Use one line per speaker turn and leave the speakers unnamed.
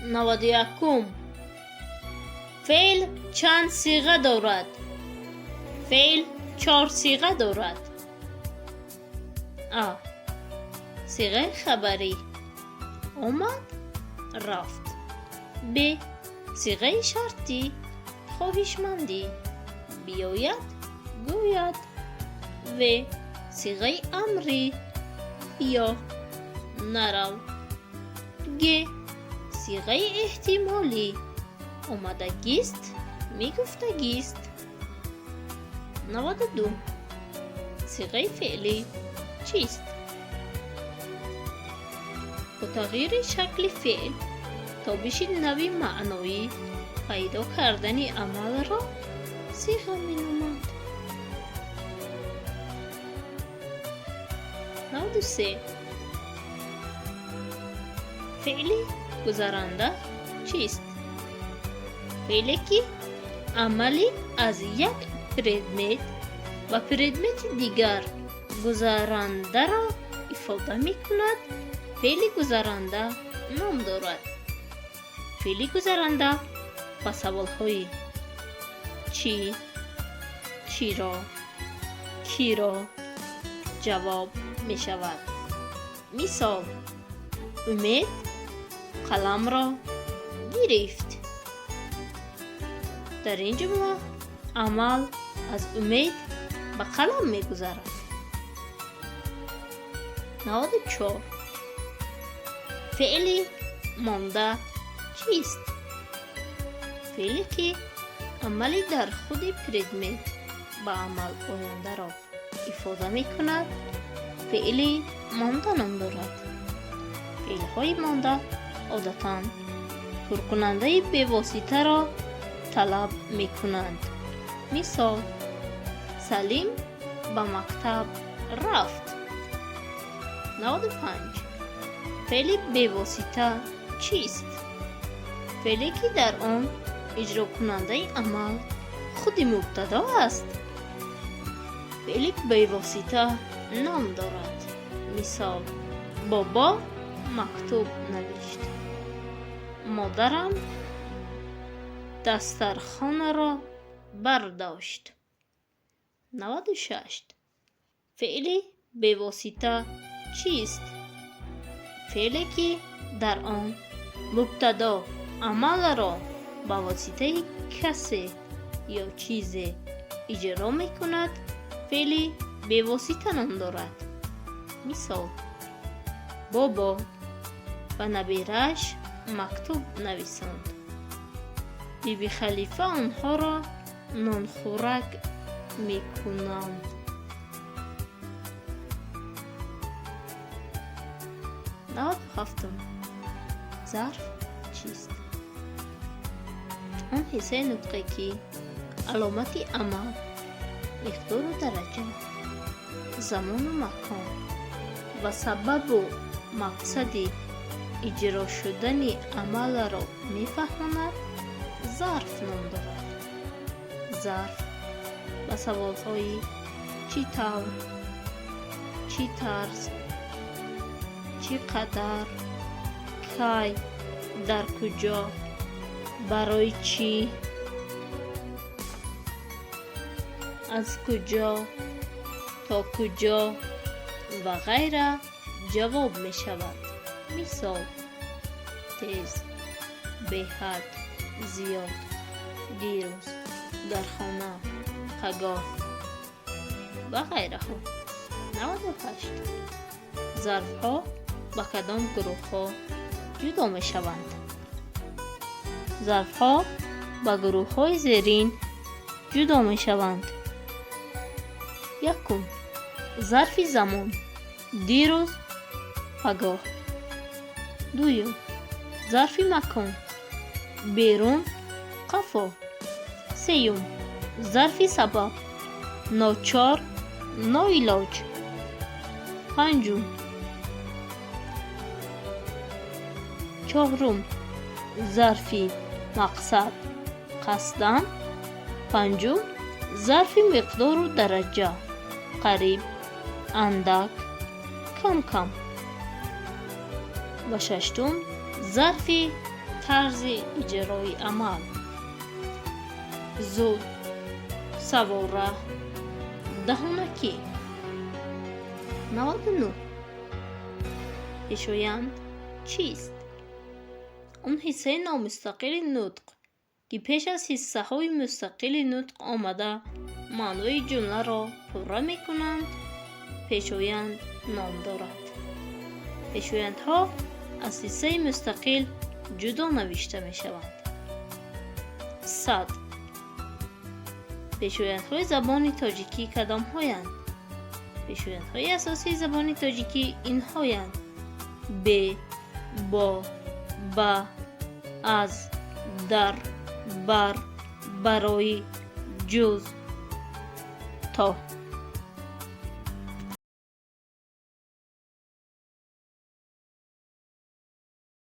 91. Феъл чанд сиға дорад? Феъл чор сиға дорад. А. Сиғаи хабарӣ: омад, рафт. Б. Сиғаи шартӣ, хоҳишмандӣ: биёяд, гӯяд. В. Сиғаи амрӣ: биё, нарав. Г. Сиғаи эҳтимолӣ: омадагист, мегуфтагист. 92. Сиғаи феълӣ чист? Бо тағйири шакли феъл тобиши нави маъноӣ пайдо кардани амалро сиға меноманд. 93. Феъли гузаранда чист? Феъле, ки амали аз як предмет ба предмети дигар гузарандаро ифода мекунад, феъли гузаранда ном дорад. Феъли гузаранда ба саволҳои чӣ, чиро, киро ҷавоб мешавад. Мисол: Умед қаламро гирифт. Дар ин ҷумла амал аз Умед ба қалам мегузарад. 94. Феъли монда чист? Феъле, ки амали дар худи предмет ба амал ояндаро ифода мекунад, феъли монда ном дорад. Феълҳои монда одатан пуркунандаи бевоситаро талаб мекунанд. Мисол: Салим ба мактаб рафт. 95. Феъли бевосита чист? Феъле, ки дар он иҷрокунандаи амал худи мубтадо аст, феъли бевосита ном дорад. Мисол: Бобо мактуб навишт. Модарам дастархонаро бардошт. 96. Феъли бевосита чист? Феъле, ки дар он мубтадо амалро ба воситаи касе ё чизе иҷро мекунад, феъли бевосита ном дорад. Мисол: Бобо ба набирааш мактуб нависонд. Бибихалифа онҳоро нонхӯрак мекунанд. 97-ум. Зарф чист? Он ҳиссаи нутқе, ки аломати амал, миқдору дараҷа, замону макон ва сабабу мақсади иҷро шудани амалро мефаҳмонад, зарф ном дорад. Зарф ба саволҳои чӣ тавр, чӣ тарз, чӣ қадар, кай, дар куҷо, барои чӣ, аз куҷо, то куҷо ва ғайра ҷавоб мешавад. Мисол: тез, беҳад, зиёд, дирӯз, дар хона, пагоҳ ва ғайраҳо. 98. Зарфҳо ба кадом гурӯҳҳо ҷудо мешаванд? Зарфҳо ба гурӯҳҳои зерин ҷудо мешаванд. Якум: зарфи замон: дирӯз, пагоҳ. Дуюм: зарфи макон: берун, қафо. Сеюм: зарфи сабаб: ночор, ноилоҷ. Панҷум. Чорум: зарфи мақсад: қасдан. Панҷум: зарфи миқдору дараҷа: қариб, андак, кам кам. Ва шаштум: Зарфи тарзи иҷрои амал: зуд, савора, даҳонакӣ. 99. Пешоянд чист? Он ҳиссаи номустақили нутқ, ки пеш аз ҳиссаҳои мустақили нутқ омада, маънои ҷумларо пурра мекунанд, пешоянд ном дорад. Пешояндҳо аз ҳиссаи мустақил ҷудо навишта мешаванд. 100. Пешояндҳои забони тоҷикӣ кадомҳоянд? Пешояндҳои асосии забони тоҷикӣ инҳоянд: бе, бо, ба, аз, дар, бар, барои, ҷуз, то.